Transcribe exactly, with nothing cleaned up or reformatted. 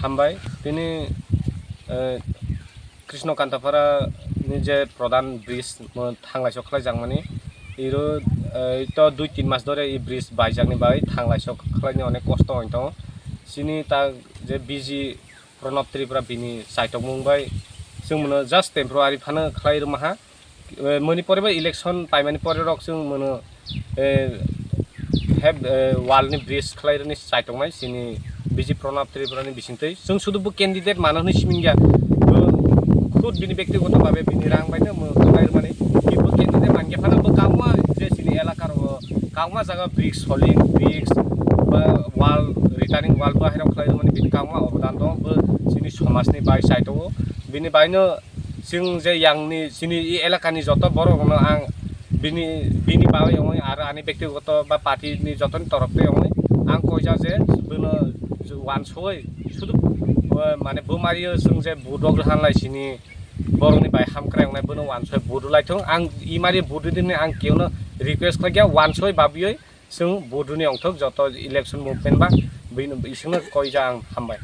Hambai, tini, eh, Krishno Kantapara ni je pradhan bridge mo thanglai sok khlai jakmani, iro, eh, to dui tin mas dore i bridge baijakni bai thanglai sok khlaini onek kosto wng tongo. Chini ta je B G Pranab Tripura bini chaitokmung bai chwng mono just temporary phano khlai rwma ha. Eh, moni pore ba election paimani pore rok chwng mono, eh, heb, eh, wall ni bridge khlai rwni chaitongnai chini B G Pranab Tripura ni bisingtwi. Chwng sudu bo candidate mano hwnwi simingya. Bo khud bini bektigoto babe bini rang bai no mo khlai rwmani. Bo candidate mangya phano bo kangma je chini elaka ro kangma jaga bricks holing, bricks ba wall, returning wall bo hairok khlai rwmani bini kangma obodan dong. Bo chini somajni bai chaitongo. Bini bai no chwng je yangni chini i elakani joto borok rokno ang bini, bini bagwi wngwi aro ani bektigoto ba party ni jotoni torop twi wngwi ang koija je bono wansugwi sudu, o, mane bo mario chwng je budok rwhanlai chini borokni bai hamkrai wngnai bono wansugwi budu laithung. Ang i mari budu dini ang kewno request khlaikya wansugwi babioi chwng buduni ongthok joto election movement ba bini isingno koija ang hambai.